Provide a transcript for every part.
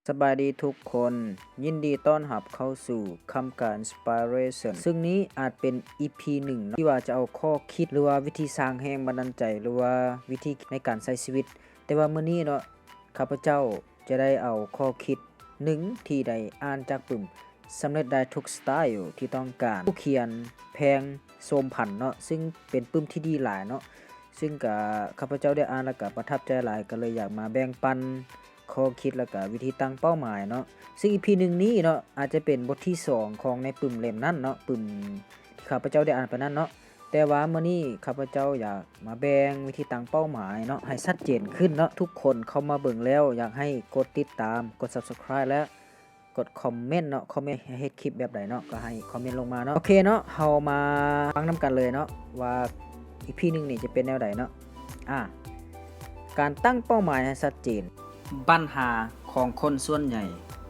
ສະບາຍດີທຸກຄົນ, ຍິນດີຕ້ອນຮັບເຂົ້າສູ່ຄຳການ Inspiration ຊຶ່ງນີ້ອາດເປັນ ອີ ພີ ໜຶ່ງເນາະ ທີ່ວ່າຈະເອົາຂໍ້ຄິດ ຫຼືວ່າວິທີສ້າງແຮງບັນດານໃຈ ຫຼືວ່າວິທີໃນການໃຊ້ຊີວິດ. ແຕ່ວ່າມື້ນີ້ເນາະ ຂ້າພະເຈົ້າຈະໄດ້ເອົາຂໍ້ຄິດໜຶ່ງທີ່ໄດ້ອ່ານຈາກປຶ້ມ ສຳເລັດໄດ້ທຸກສະໄຕລ໌ທີ່ຕ້ອງການ. ຜູ້ຂຽນແພງ ໂສມພັນເນາະ ຊຶ່ງເປັນປຶ້ມທີ່ດີຫຼາຍເນາະ ຊຶ່ງກະ ຂ້າພະເຈົ້າໄດ້ອ່ານແລ້ວກະປະທັບໃຈຫຼາຍ ກໍເລີຍຢາກມາແບ່ງປັນຂໍ້ຄິດ ແລ້ວກະວິທີຕັ້ງເປົ້າໝາຍເນາະ. ຊຶ່ງ ອີ ພີ ໜຶ່ງນີ້ເນາະ ອາດຈະເປັນບົດທີສອງຂອງໃນປຶ້ມເຫຼັ້ມນັ້ນເນາະ ປຶ້ມທີ່ຂ້າພະເຈົ້າໄດ້ອ່ານໄປນັ້ນເນາະ. ແຕ່ວ່າມື້ນີ້ຂ້າພະເຈົ້າຢາກມາແບ່ງວິທີຕັ້ງເປົ້າໝາຍເນາະ ໃຫ້ຊັດເຈນຂຶ້ນເນາະ. ທຸກຄົນເຂົ້າມາເບິ່ງແລ້ວ ຢາກໃຫ້ກົດຕິດຕາມ, ກົດ Subscribe ແລະ ກົດຄອມເມັນເນາະ, ຄອມເມັນໃຫ້ເຮັດຄລິບແບບໃດເນາະ ກໍໃຫ້ຄອມເມັນລົງມາເນາະ. ໂອເຄເນາະ, ເຮົາມາຟັງນຳກັນເລີຍເນາະ ວ່າ ອີ ພີ ໜຶ່ງນີ້ຈະເປັນແນວໃດເນາະ. ອາ ການຕັ້ງເປົ້າໝາຍໃຫ້ຊັດເຈນ. ບັນຫາຂອງຄົນສ່ວນໃຫຍ່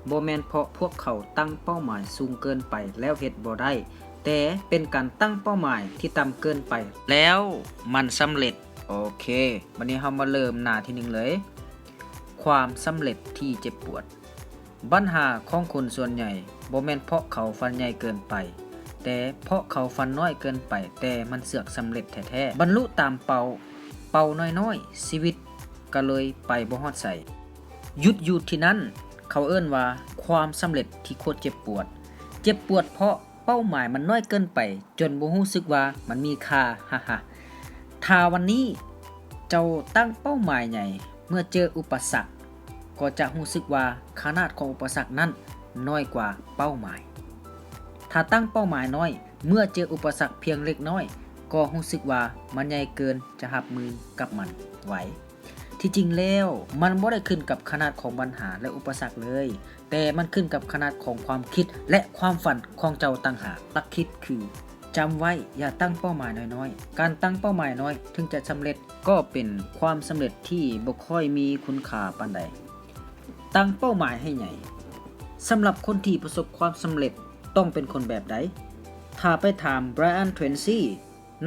ບໍ່ແມ່ນເພາະພວກເຂົາຕັ້ງເປົ້າໝາຍສູງເກີນໄປແລ້ວເຮັດບໍ່ໄດ້, ແຕ່ເປັນການຕັ້ງເປົ້າໝາຍທີ່ຕ່ຳເກີນໄປແລ້ວມັນສຳເລັດ. ໂອເຄ, ບັດນີ້ເຮົາມາເລີ່ມໜ້າທີໜຶ່ງເລີຍ. ຄວາມສຳເລັດທີ່ເຈັບປວດ. ບັນຫາຂອງຄົນສ່ວນໃຫຍ່ບໍ່ແມ່ນເພາະເຂົາຝັນໃຫຍ່ເກີນໄປ, ແຕ່ເພາະເຂົາຝັນນ້ອຍເກີນໄປ, ແຕ່ມັນເຊືອກສຳເລັດແທ້ໆ. ບັນລຸຕາມເປົ້າ, ເປົ້ານ້ອຍໆ, ຊີວິດກໍເລີຍໄປບໍ່ຮອດໃສ. ຢຸດຢູ່ທີ່ນັ້ນ. ເຂົາເອີ້ນວ່າຄວາມສຳເລັດທີ່ໂຄດເຈັບປວດ. ເຈັບປວດເພາະ ເປົ້າໝາຍມັນນ້ອຍເກີນໄປ ຈົນບໍ່ຮູ້ສຶກວ່າມັນມີຄ່າ, ຮະຮະ. ຖ້າວັນນີ້ເຈົ້າຕັ້ງເປົ້າໝາຍໃຫຍ່, ເມື່ອເຈີອຸປະສັກກໍຈະຮູ້ສຶກວ່າຂະໜາດຂອງອຸປະສັກນັ້ນນ້ອຍກວ່າເປົ້າໝາຍ. ຖ້າຕັ້ງເປົ້າໝາຍນ້ອຍ, ເມື່ອເຈີອຸປະສັກພຽງເລັກນ້ອຍ ກໍຮູ້ສຶກວ່າມັນໃຫຍ່ເກີນຈະຮັບມືກັບມັນໄຫວ. ທີ່ຈິງແລ້ວມັນບໍ່ໄດ້ຂຶ້ນກັບຂະໜາດຂອງບັນຫາ ແລະ ອຸປະສັກເລີຍ, ແຕ່ມັນຂຶ້ນກັບຂະໜາດຂອງຄວາມຄິດ ແລະ ຄວາມຝັນຂອງເຈົ້າຕ່າງຫາກ. ຫຼັກຄິດຄື ຈຳໄວ້, ຢ່າຕັ້ງເປົ້າໝາຍນ້ອຍໆ. ການຕັ້ງເປົ້າໝາຍນ້ອຍເຖິງຈະສຳເລັດ ກໍເປັນຄວາມສຳເລັດທີ່ບໍ່ຄ່ອຍມີຄຸນຄ່າປານໃດ. ຕັ້ງເປົ້າໝາຍໃຫ້ໃຫຍ່. ສຳລັບຄົນທີ່ປະສົບຄວາມສຳເລັດຕ້ອງເປັນຄົນແບບໃດ? ຖ້າໄປຖາມ Brian Tracy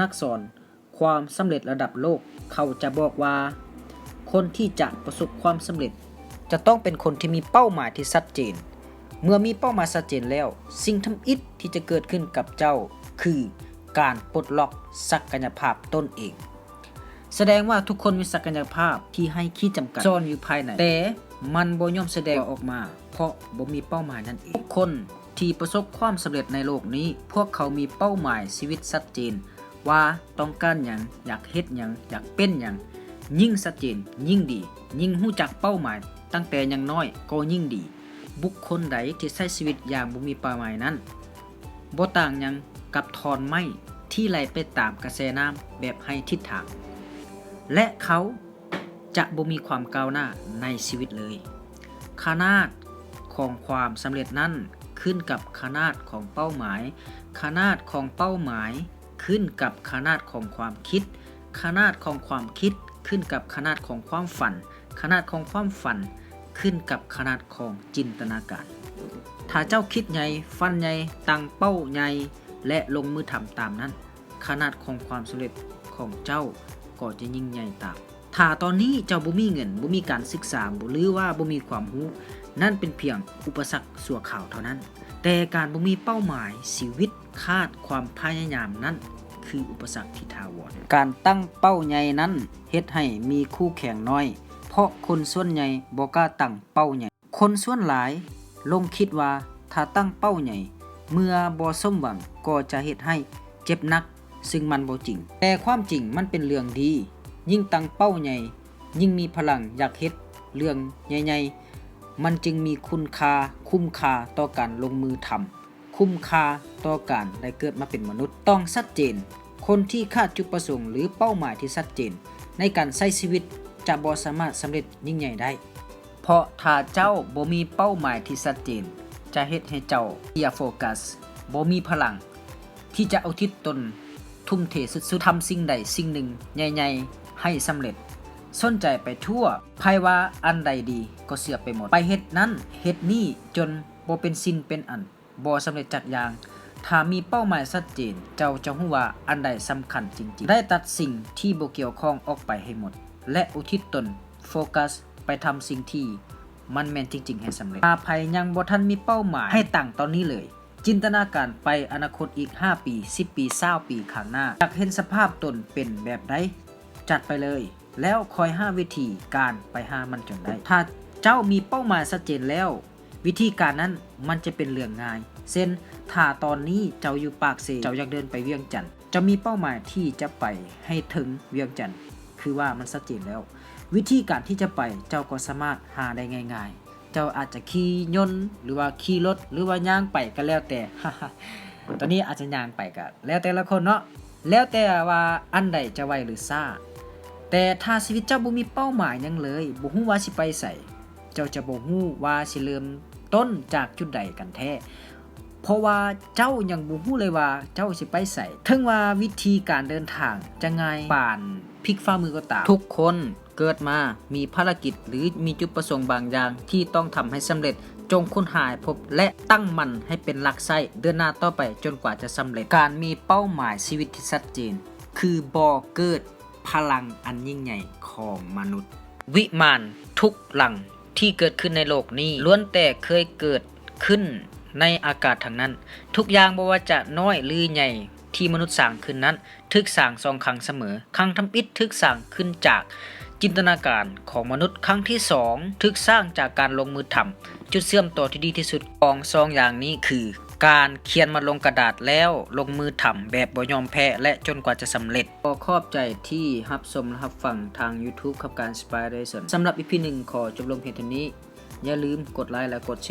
ນັກສອນ ຄວາມສຳເລັດລະດັບໂລກ, ເຂົາຈະບອກວ່າ ຄົນທີ່ຈະປະສົບຄວາມສຳເລັດຈະຕ້ອງເປັນຄົນທີ່ມີເປົ້າໝາຍທີ່ຊັດເຈນ. ເມື່ອມີເປົ້າໝາຍຊັດເຈນແລ້ວ, ສິ່ງທຳອິດທີ່ຈະເກີດຂຶ້ນກັບເຈົ້າຄືການປົດລັອກສັກກະຍະພາບຕົນເອງ. ສະແດງວ່າທຸກຄົນມີສັກກະຍະພາບທີ່ໄຮ້ຂີດຈຳກັດ ຊ່ອນຢູ່ພາຍໃນ, ແຕ່ມັນບໍ່ຍອມສະແດງອອກມາ ເພາະບໍ່ມີເປົ້າໝາຍນັ້ນເອງ. ທຸກຄົນ ທີ່ປະສົບຄວາມສຳເລັດໃນໂລກນີ້, ພວກເຂົາມີເປົ້າໝາຍຊີວິດຊັດເຈນວ່າຕ້ອງການຫຍັງ, ຢາກເຮັດຫຍັງ, ຢາກເປັນຫຍັງ. ຍິ່ງຊັດເຈນຍິ່ງດີ, ຍິ່ງຮູ້ຈັກເປົ້າໝາຍຕັ້ງແຕ່ຍັງນ້ອຍກໍຍິ່ງດີ. ບຸກຄົນໃດທີ່ໃຊ້ຊີວິດຢ່າງບໍ່ມີເປົ້າໝາຍນັ້ນ ບໍ່ຕ່າງຫຍັງກັບທ່ອນໄມ້ທີ່ໄຫຼໄປຕາມກະແສນ້ຳແບບໄຮ້ທິດທາງ ແລະ ເຂົາ ຈະບໍ່ມີຄວາມກ້າວໜ້າໃນຊີວິດເລີຍ. ຂະໜາດຂອງຄວາມສຳເລັດນັ້ນຂຶ້ນກັບຂະໜາດຂອງເປົ້າໝາຍ, ຂະໜາດຂອງເປົ້າໝາຍຂຶ້ນກັບຂະໜາດຂອງຄວາມຄິດ, ຂະໜາດຂອງຄວາມຄິດຂຶ້ນກັບຂະໜາດຂອງຄວາມຝັນ, ຂະໜາດຂອງຄວາມຝັນຂຶ້ນກັບຂະໜາດຂອງຈິນຕະນາການ. ຖ້າເຈົ້າຄິດໃຫຍ່, ຝັນໃຫຍ່, ຕັ້ງເປົ້າໃຫຍ່ ແລະ ລົງມືທຳຕາມນັ້ນ, ຂະໜາດຂອງຄວາມສຳເລັດຂອງເຈົ້າກໍຈະຍິ່ງໃຫຍ່ຕາມ. ຖ້າຕອນນີ້ເຈົ້າບໍ່ມີເງິນ, ບໍ່ມີການສຶກສາ, ບໍ່ ຫຼືວ່າບໍ່ມີຄວາມຮູ້, ນັ້ນເປັນພຽງອຸປະສັກຊົ່ວຄາວເທົ່ານັ້ນ. ແຕ່ການບໍ່ມີເປົ້າໝາຍຊີວິດ, ຂາດຄວາມພະຍາຍາມ, ນັ້ນຄືອຸປະສັກທີ່ຖາວອນ. ການຕັ້ງເປົ້າໃຫຍ່ນັ້ນເຮັດໃຫ້ມີຄູ່ແຂ່ງນ້ອຍ, ເພາະຄົນສ່ວນໃຫຍ່ບໍ່ກ້າຕັ້ງເປົ້າໃຫຍ່. ຄົນສ່ວນຫຼາຍຫຼົງຄິດວ່າຖ້າຕັ້ງເປົ້າໃຫຍ່ ເມື່ອບໍ່ສົມຫວັງກໍຈະເຮັດໃຫ້ເຈັບໜັກ, ຊຶ່ງມັນບໍ່ຈິງ. ແຕ່ຄວາມຈິງມັນເປັນເລື່ອງດີ, ຍິ່ງຕັ້ງເປົ້າໃຫຍ່, ຍິ່ງມີພະລັງຢາກເຮັດເລື່ອງໃຫຍ່ໆ, ມັນຈຶ່ງມີຄຸນຄ່າ, ຄຸ້ມຄ່າຕໍ່ການລົງມືທຳ, ຄຸ້ມຄ່າຕໍ່ການໄດ້ເກີດມາເປັນມະນຸດ. ຕ້ອງຊັດເຈນ, ຄົນທີ່ຂາດຈຸດປະສົງ ຫຼື ເປົ້າໝາຍທີ່ຊັດເຈນໃນການໃຊ້ຊີວິດ ຈະບໍ່ສາມາດສຳເລັດຍິ່ງໃຫຍ່ໄດ້. ເພາະຖ້າເຈົ້າບໍ່ມີເປົ້າໝາຍທີ່ຊັດເຈນ, ຈະເຮັດໃຫ້ເຈົ້າເສຍໂຟກັສ, ບໍ່ມີພະລັງທີ່ຈະອຸທິດຕົນ, ທຸ່ມເທສຸດໆ, ທຳສິ່ງໃດສິ່ງໜຶ່ງໃຫຍ່ໆໃຫ້ສຳເລັດ. ສົນໃຈໄປທົ່ວ, ໃຜວ່າອັນໃດດີກໍເຊື່ອໄປໝົດ, ໄປເຮັດນັ້ນເຮັດນີ້ຈົນບໍ່ເປັນສິ່ງເປັນອັນ, ບໍ່ສຳເລັດຈັກຢ່າງ. ຖ້າມີເປົ້າໝາຍຊັດເຈນ, ເຈົ້າຈະຮູ້ວ່າອັນໃດສຳຄັນຈິງໆ. ໄດ້ຕັດສິ່ງທີ່ບໍ່ກ່ຽວຂ້ອງອອກໄປໃຫ້ໝົດ ແລະ ອຸທິດຕົນ, ໂຟກັສໄປທຳສິ່ງທີ່ ມັນແມ່ນຈິງໆໃຫ້ສຳເລັດ. ຖ້າໃຜຍັງບໍ່ທັນມີເປົ້າໝາຍ, ໃຫ້ຕັ້ງຕອນນີ້ເລີຍ. ຈິນຕະນາການໄປອະນາຄົດອີກຫ້າປີ, ສິບປີ, ຊາວປີຂ້າງໜ້າ, ຢາກເຫັນສະພາບຕົນເປັນແບບໃດ? ຈັດໄປເລີຍ, ແລ້ວຄ່ອຍຫາວິທີການໄປຫາມັນຈົນໄດ້. ຖ້າເຈົ້າມີເປົ້າໝາຍຊັດເຈນແລ້ວ, ວິທີການນັ້ນມັນຈະເປັນເລື່ອງງ່າຍ. ເຊັ່ນ, ຖ້າຕອນນີ້ເຈົ້າຢູ່ປາກເຊ, ເຈົ້າຢາກເດີນໄປວຽງຈັນ, ເຈົ້າມີເປົ້າໝາຍທີ່ຈະໄປໃຫ້ເຖິງວຽງຈັນ, ຄືວ່າມັນຊັດເຈນແລ້ວ. ວິທີການທີ່ຈະໄປ, ເຈົ້າກໍສາມາດຫາໄດ້ງ່າຍໆ. ເຈົ້າອາດຈະຂີ່ຍົນ ຫຼືວ່າຂີ່ລົດ ຫຼືວ່າຍ່າງໄປກໍແລ້ວແຕ່. ຕອນນີ້ອາດຈະຍ່າງໄປກໍແລ້ວແຕ່ລະຄົນເນາະ, ແລ້ວແຕ່ວ່າອັນໃດຈະໄວຫຼືຊ້າ. ແຕ່ຖ້າຊີວິດເຈົ້າບໍ່ມີເປົ້າໝາຍຫຍັງເລີຍ, ບໍ່ຮູ້ວ່າຊິໄປໃສ, ເຈົ້າຈະບໍ່ຮູ້ວ່າຊິເລີ່ມຕົ້ນຈາກຈຸດໃດກັນແທ້. ເພາະວ່າເຈົ້າຍັງບໍ່ຮູ້ເລີຍວ່າເຈົ້າຊິໄປໃສ. ເຖິງວ່າວິທີການເດີນທາງຈະງ່າຍປານ ພິກຝ່າມືກໍຕາມ. ທຸກຄົນເກີດມາມີພາລະກິດ ຫຼື ມີຈຸດປະສົງບາງຢ່າງທີ່ຕ້ອງທຳໃຫ້ສຳເລັດ. ຈົ່ງຄົ້ນຫາໃຫ້ພົບ ແລະ ຕັ້ງໝັ້ນໃຫ້ເປັນຫຼັກໃຊ້ເດີນໜ້າຕໍ່ໄປຈົນກວ່າຈະສຳເລັດ. ການມີເປົ້າໝາຍຊີວິດທີ່ຊັດເຈນ ຄືບໍ່ເກີດພະລັງອັນຍິ່ງໃຫຍ່ຂອງມະນຸດ. ວິມານທຸກຫຼັງທີ່ເກີດຂຶ້ນໃນໂລກນີ້ ລ້ວນແຕ່ເຄີຍເກີດຂຶ້ນໃນອາກາດທັງນັ້ນ. ທຸກຢ່າງບໍ່ວ່າຈະນ້ອຍ ຫຼື ໃຫຍ່ ທີ່ມະນຸດສ້າງຂຶ້ນນັ້ນ ຖືກສ້າງສອງຄັ້ງສະເໝີ. ຄັ້ງທຳອິດຖືກສ້າງຂຶ້ນຈາກຈິນຕະນາການຂອງມະນຸດ, ຄັ້ງທີສອງຖືກສ້າງຈາກການລົງມືທຳ. ຈຸດເຊື່ອມຕໍ່ທີ່ດີທີ່ສຸດຂອງສອງຢ່າງນີ້ຄື ການຂຽນມັນລົງກະດາດແລ້ວລົງມືທຳແບບບໍ່ຍອມແພ້ ແລະ ຈົນກວ່າຈະສຳເລັດ. ຂໍຂອບໃຈທີ່ຮັບຊົມ ແລະ ຮັບຟັງທາງ YouTube ຂັບການ Inspiration. ສຳລັບ ອີ ພີ ໜຶ່ງ ຂໍຈົບລົງພຽງເທົ່ານີ້. ຢ່າລືມກົດໄລ ແລະ ກົດແຊ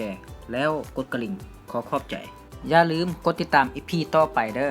ແລ້ວກົດກະລິ່ງ. ຂໍຂອບໃຈ. ຢ່າລືມກົດຕິດຕາມ ອີ ພີ ຕໍ່ໄປເດີ້.